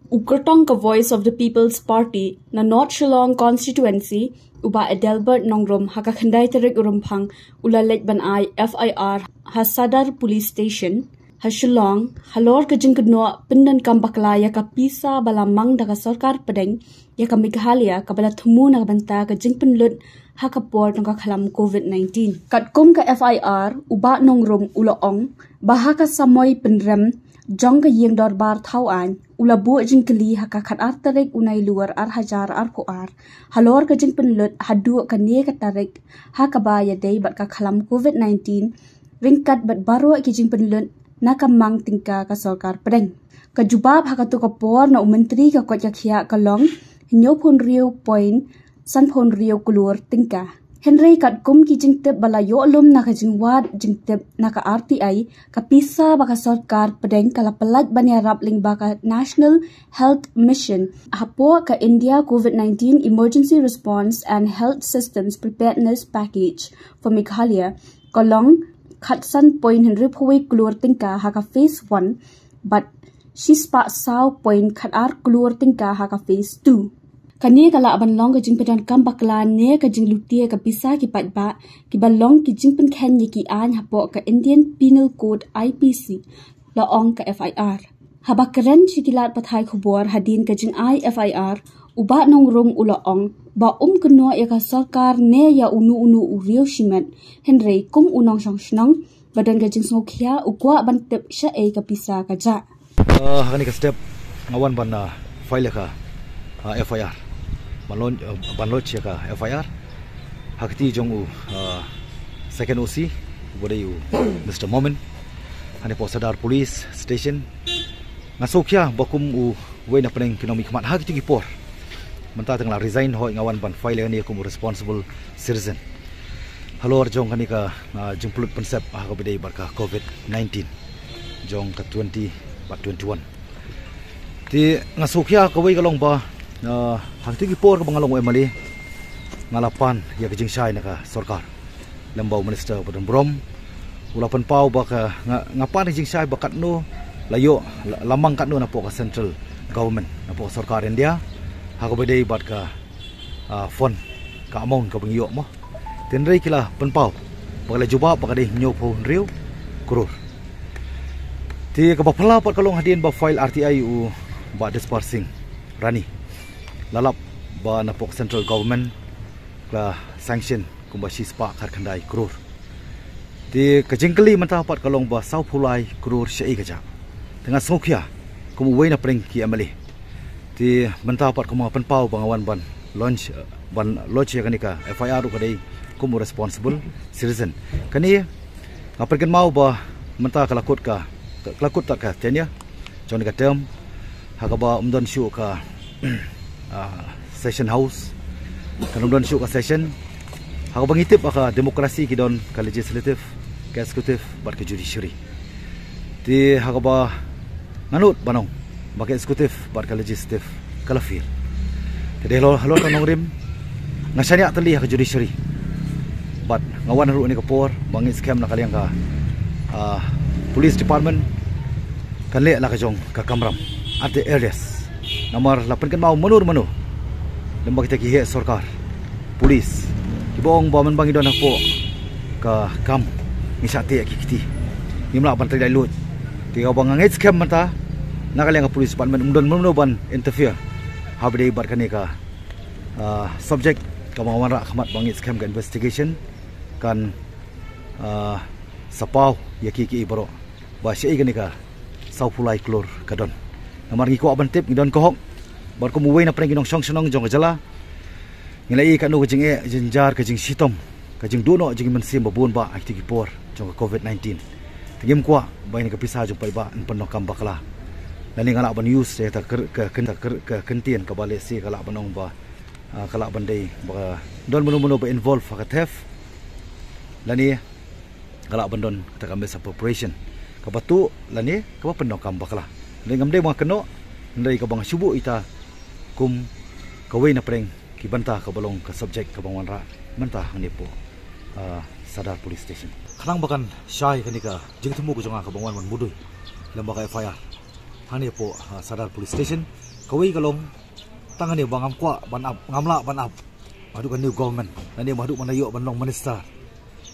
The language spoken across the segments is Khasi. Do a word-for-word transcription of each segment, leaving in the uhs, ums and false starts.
U kyrtong ka Voice of the People's Party na North Shillong Constituency, u Bah Adelbert Nongrum, ha ka khyndai tarik u Rymphang u la leit ban ai F I R ha Sadar Police Station ha Shillong, halor ka jingkynnoh pyndonkam bakla ïa ka pisa ba la mang da ka sorkar pdeng ïa ka Meghalaya kaba la thmu na ka bynta ka jingpynlut ha ka por jong ka khlam COVID nineteen. Katkum ka F I R, u Bah Nongrum u la ong ba ha ka samoi pynrem jong ka ïing dorbar thaw aiñ, u la buh jingkylli ha ka khatar tarik u Nailur ar hajar arphew ar halor ka jingpynlut haduh kane ka tarik ha kaba ïadei bad ka khlam COVID nineteen, ryngkat bad baroh ki jingpynlut na ka mang tyngka ka sorkar pdeng. Ka jubab ha kato ka por na u Myntri ka koit ka khiah ka long hynñiewphew hynriew point sanphew hynriew klur tyngka. Hynrei katkum ki jingtip ba la ïoh lum na ka jingwad jingtip na ka R T I, ka pisa ba ka sorkar pdeng ka la pyllait ban ïarap lyngba ka National Health Mission hapoh ka India COVID nineteen Emergency Response and Health Systems Preparedness Package for Meghalaya ka long khatsan point hynriewphew klur tyngka ha ka phase one bad shispah saw point khatar klur tyngka ha ka phase two. Kane ka lah ban long ka jingpyndonkam bakla ne ka jinglute ka pisa ki paidbah kiba long ki jingpynkheiñ ïa ki aiñ hapoh ka Indian Penal Code, I P C, la ong ka F I R. Haba kren sha ki lad pathai khubor hadien ka jingai F I R, u Bah Nongrum u la ong ba um kynnoh ïa ka sorkar ne ïa uno uno u riew shimet, hynrei kum u nongshong shnong ba don ka jingsngewkhia, u kwah ban tip shaei ka pisa ka jah. Ah, ha kane ka step nga wan ban, ah, file ïa ka, ah, F I R. Ban lodge, ah, ban lodge ïa ka F I R ha ka kti jong u, ah, second O C, uba dei u Mister Momin, hangne hapoh Sadar Police Station. Nga sngewkhia ba kum uwei na pdeng ki nongmihkhmat ha kito ki por, mynta te nga la resign, hooid, nga wan ban file ïa kane kum u responsible citizen halor jong kane ka, ah, jingpynlut pynsep ha kaba dei bad ka COVID nineteen jong ka twenty bad twenty-one. Te nga sngewkhia kawei ka long ba, ah, ha kito ki por kaba nga long u M L A, nga la pan ïa ka jingshai na ka sorkar lem bad u minister ba don burom, u la pynpaw ba ka, nga, nga pan ïa ka jingshai ba katno la ïoh, la, la mang katno napoh ka central government, napoh ka sorkar India, ha kaba dei bad ka, ah, fund, ka amount kaba ngi ïoh mo. Te hynrei ki la pynpaw ba ka la jubab ba ka dei hynñiewphew hynriew klur. Te kaba phylla pat ka long hadien ba file R T I u Bah Dispar Singh Rani, la lap ba napoh ka central government ka la sanction kumba shispah khatkhyndai klur. Te ka jingkylli mynta pat ka long ba sawphew lai klur shaei ka jah. Te nga sngewkhia kum uwei na pdeng ki M L A. Te mynta pat kumba nga pynpaw ba nga wan ban launch, eh, ban lodge ïa kane ka F I R ruh ka dei kum u responsible citizen. Kane nga pynkynmaw ba mynta ka la kut ka, ka la kut tad ka tenure jong kane ka term, ha kaba ym don shuh ka, ah, session house, kan ym don shuh ka session. Ha kaba ngi tip ha ka demokrasi ki don ka legislative, ka executive bad ka judiciary. Te ha kaba nga nud ban ong ba ka executive bad ka legislative ka la fail. Te dei halor, halor ka nongrim nga shaniah tylli ha ka judiciary. Bad nga wan ruh ha kane ka por ba ngeit skhem na ka liang ka, ah, police department kan leh la ka jong ka kamram at the earliest. Namar la pynkynmaw mano mano lem bad kita ki heh sorkar, police, kiba ong ba mynba ngi don hapoh ka kam ngi shah teh ki kti, ngim lah ban trei laitluid. Te kaba nga ngeit skhem mynta na ka liang ka police department ym don mano mano ban interfere ha ba dei bad kane ka, ah, subject kaba nga wanrah khmat ba ngeit skhem ka investigation kan, ah, sapaw ïa kiei kiei baroh ba shaei kane ka sawphew lai klur ka don. Namar ngi kwah ban tip, ngi don ka hok bad kum uwei na pdeng ki nongshong shnong jong ka jylla ngi la ïohi katno ka jingeh jingjar, ka jingshitom, ka jingduh noh jingmynsiem ba bun bah ha kito ki por jong ka COVID nineteen. Te ngim kwah ba ïa kane ka pisa jong paidbah yn pyndonkam bakla. Lane nga lah ban use ïa kata ka, ka, ka, ka, ka kyntien kaba lehse ka lah ban ong ba, ah, ka lah ban dei ba don mano mano ba involve ha ka theft, lane ka lah ban don kata ka misappropriation kaba tuh lane kaba pyndonkam bakla. Hynrei ngam dei ba nga kynnoh, hynrei kaba nga shu buh ïa kata kum kawei na pdeng ki bynta kaba long ka subject kaba nga wanrah mynta hangne hapoh, ah, Sadar Police Station. Khnang ba kan shai kane ka jingthmu ka jong nga kaba nga wan ban mudui lem bad ka F I R hangne hapoh, ah, Sadar Police Station, Kawei ka long, tang ne ba ngam kwah ban ap, ngam lah ban ap haduh ka new government, ne ba haduh ban ïoh ban long minister.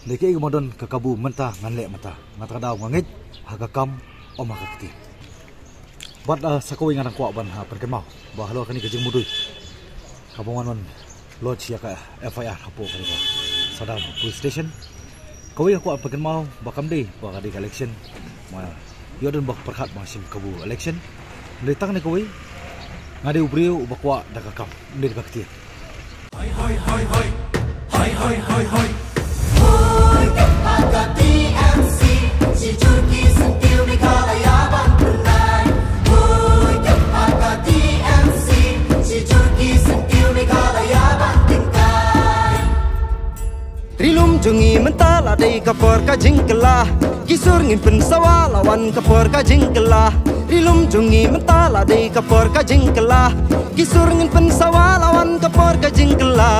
Dei kaei kaba don ka kabu mynta ngan leh mynta. Nga ta ka daw nga ngeit ha ka kam, ym ha ka ktien. Bad, ah, sa kawei nga dang kwah ban, ah, pynkynmaw ba halor kane ka jingmudui kaba wan wan lodge ïa ka F I R hapoh kane ka Sadar Police Station. Kawei nga kwah pynkynmaw ba kam dei ba ka dei ka election, ma ïoh don ba pyrkhat ba shim kabu election. Dei tang ne kawei, nga dei u briew uba kwah da ka kam, ym dei da ka ktien. Hoi, hoi, hoi, hoi. Hoi, hoi, hoi, hoi. Hoi, ka pa ka T M C. Shi jur ki syntiew Meghalaya ban pynlait. Hoi, ka pa ka T M C. Shi jur ki syntiew Meghalaya ban tyngkai. Ri lum jong ngi mynta la dei ka por ka jingkylla. Ki sur ngin pynsawa la wan ka por ka jingkylla. Ri lum jong ngi mynta la dei ka por ka jingkylla. Ki sur ngin pynsawa la wan ka por ka jingkylla.